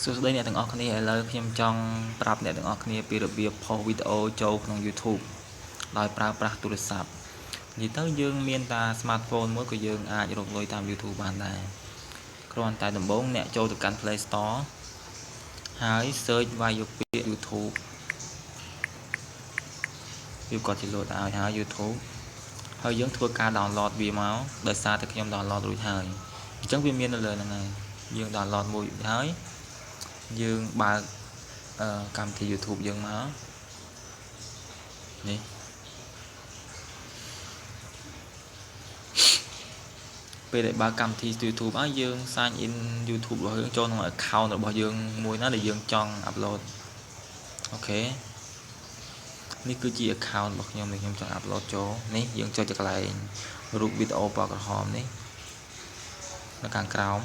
សួស្តីអ្នកទាំងអស់គ្នាឥឡូវខ្ញុំចង់ប្រាប់អ្នកទាំងអស់គ្នាពីរបៀបផុសវីដេអូចូលក្នុង YouTube ដោយប្រើប្រាស់ទូរស័ព្ទនិយាយទៅយើងមានតា smartphone មួយក៏យើងអាចរកលុយតាម YouTube បានដែរគ្រាន់តែដំបូងអ្នកចូលទៅកាន់ Play Store ហើយ search វាយយកពាក្យ YouTube វាគាត់ជាលោតឲ្យហើយ YouTube ហើយយើងធ្វើការ download វាមកដោយសារតែខ្ញុំ download រួចហើយអញ្ចឹងវាមាននៅលើហ្នឹងហើយយើង download មួយហើយយើងបើកកម្មវិធី YouTube យើងមកនេះពេលដែលបើកកម្មវិធី YouTube ហើយយើង sign in YouTube របស់យើងចូលក្នុង account របស់យើងមួយណាដែលយើងចង់ upload។ OK នេះគឺជា account របស់ខ្ញុំដែលខ្ញុំចង់ upload ចូលនេះយើងចុចទៅកន្លែងរូបវីដេអូពណ៌ក្រហមនេះនៅខាងក្រោម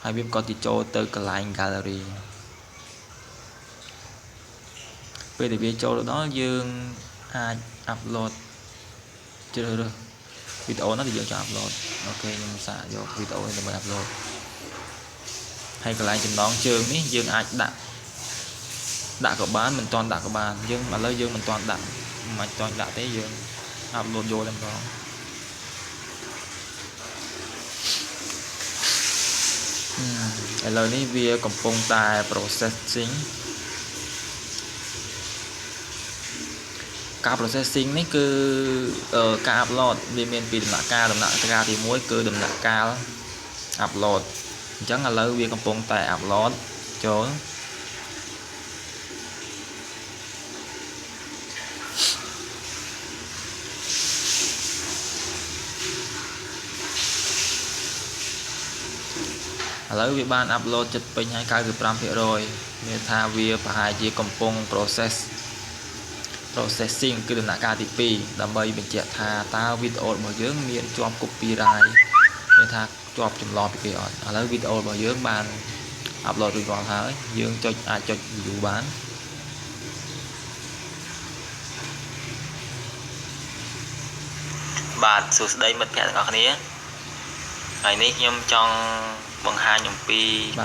ហើយវាក៏ទៅចូលទៅកន្លែង gallery។ ពេលដែលវាចូលទៅដល់យើងអាច upload ជ្រើសរើសវីដេអូណាដែលយើងចង់ upload។ OK ខ្ញុំសាកយកវីដេអូនេះដើម្បី upload ហើយកន្លែងចំណងជើងនេះយើងអាចដាក់ដាក់ក៏បានមិនទាន់ដាក់ក៏បានយើងឥឡូវយើងមិនទាន់ដាក់មិនទាន់ដាក់ទេយើង upload យកតែម្ដងឥឡូវនេះវាកំពុងតែ processing។ ការ processing នេះគឺការ upload វាមានពីរដំណាក់កាលដំណាក់កាលទី1គឺដំណាក់កាល upload អញ្ចឹងឥឡូវវាកំពុងតែ upload ចូលឥឡូវវាបាន upload ចិត្តពេញហើយ95%មានថាវាប្រហែលជាកំពុង processing គឺដំណាក់កាលទី2ដើម្បីបញ្ជាក់ថាតើវីដេអូរបស់យើងមានជាប់ copyright មានថាជាប់ចម្លងពីគេអត់ឥឡូវវីដេអូរបស់យើងបាន upload រួចរាល់ហើយយើងចុចអាចចុច view បាន។ បាទសួស្តីមិត្តភ័ក្តិទាំងអស់គ្នាថ្ងៃនេះខ្ញុំចង់បង្ហាញអំពី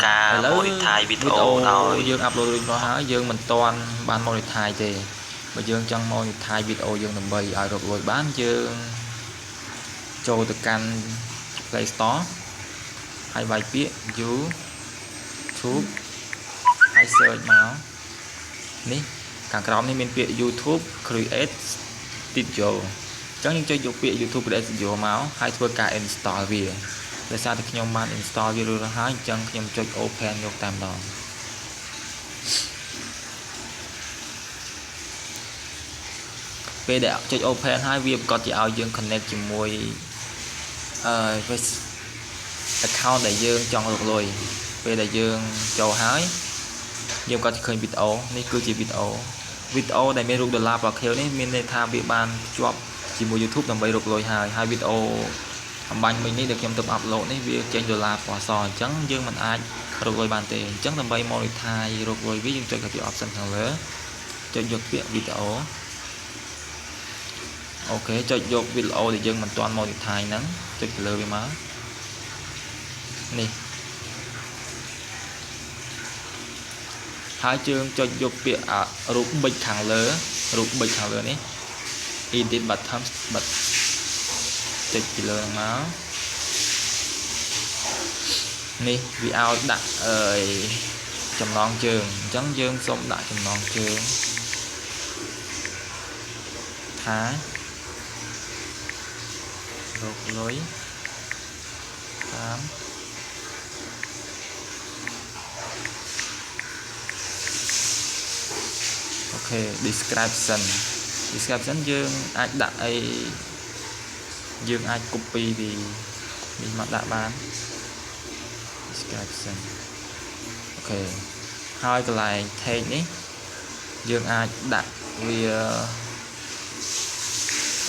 ការ monetize វីដេអូដោយយើង upload រួចរាល់ហើយយើងមិនទាន់បាន monetize ទេបើយើងចង់ monetize វីដេអូយើងដើម្បីឲ្យរកលុយបានយើងចូលទៅកាន់ Play Store ហើយវាយពាក្យ YouTube ហើយ search មកនេះខាងក្រោមនេះមានពាក្យ YouTube Create Studio អញ្ចឹងយើងចុចយកពាក្យ YouTube Create Studio មកហើយធ្វើការ install វាដោយសារតែខ្ញុំបាន install វារួចរាល់ហើយអញ្ចឹងខ្ញុំចុច open យកតែម្ដងពេលដែលចុច open ហើយវាប្រកាសជាឲ្យយើង connect ជាមួយអឺ Face account ដែលយើងចង់រកលុយពេលដែលយើងចូលហើយយើងក៏ឃើញវីដេអូនេះគឺជាវីដេអូវីដេអូដែលមានរូបដុល្លារពណ៌ខៀវនេះមានន័យថាវាបានភ្ជាប់ជាមួយ YouTube ដើម្បីរកលុយហើយហើយវីដេអូអម្បាញ់មិញនេះដែលខ្ញុំទៅ upload នេះវាចេញដុល្លារពណ៌សអញ្ចឹងយើងមិនអាចរកលុយបានទេអញ្ចឹងដើម្បី monetize រកលុយវាយើងចុចទៅទី option ខាងលើចុចយកពាក្យវីដេអូ OK ចុចយកវីដេអូដែលយើងមិនទាន់ monetize ហ្នឹងចុចទៅលើវាមកនេះហើយជើងចុចយកពាក្យរូបប៊ិចខាងលើរូបប៊ិចខាងលើនេះ edit button បិទចុចពីលើហ្នឹងមកនេះវាឲ្យដាក់អឺចំណងជើងអញ្ចឹងយើងសូមដាក់ចំណងជើងថារកលុយតាម OK description description យើងអាចដាក់អីយើងអាច copy ពីនេះមកដាក់បាន description OK ហើយកន្លែង tag នេះយើងអាចដាក់វា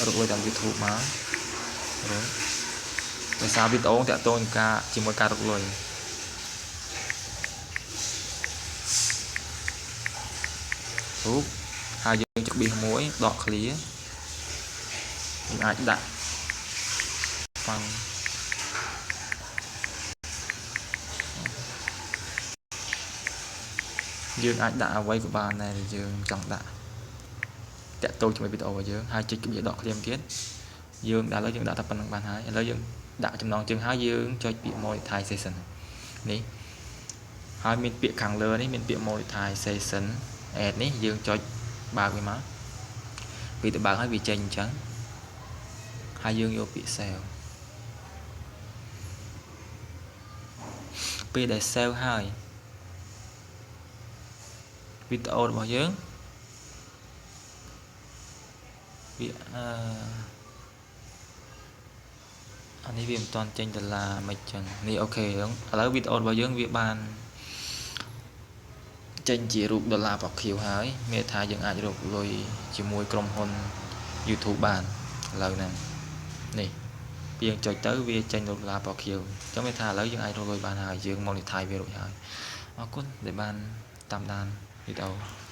រកលុយតាម YouTube មករកដោយសារវីដេអូតាក់ទងនឹងការជាមួយការរកលុយរូបហើយយើងចុចបៀសមួយដក clear យើងអាចដាក់ហ្វាំង យើងអាចដាក់អ្វីក៏បានដែរដែលយើងចង់ដាក់តាក់ទងជាមួយវីដេអូរបស់យើងហើយចុចក្បៀសដកឃ្លាទៀតយើងដាក់ឥឡូវយើងដាក់តែប៉ុណ្្នឹងបានហើយឥឡូវយើងដាក់ចំណងជើងហើយយើងចុចពាក្យ monetization នេះហើយមានពាក្យខាងលើនេះមានពាក្យ monetization ad នេះយើងចុចបើកវាមកពេលទៅបើកហើយវាចេញអញ្ចឹងហើយយើងយកពាក្យ save ពេលដែល save ហើយវីដេអូរបស់យើងវាអឺអានេះវាមិនទាន់ចេញដុល្លារមិនចឹងនេះ OK ឥឡូវវីដេអូរបស់យើងវាបានចេញជារូបដុល្លារពណ៌ខៀវហើយមានថាយើងអាចរកលុយជាមួយក្រុមហ៊ុន YouTube បានឥឡូវហ្នឹងនេះពេលយើងចុចទៅវាចេញរូបដុល្លារពណ៌ខៀវអញ្ចឹងមានថាឥឡូវយើងអាចរកលុយបានហើយយើង monetize វារួចហើយអរគុណដែលបានតាមដានវីដេអូ។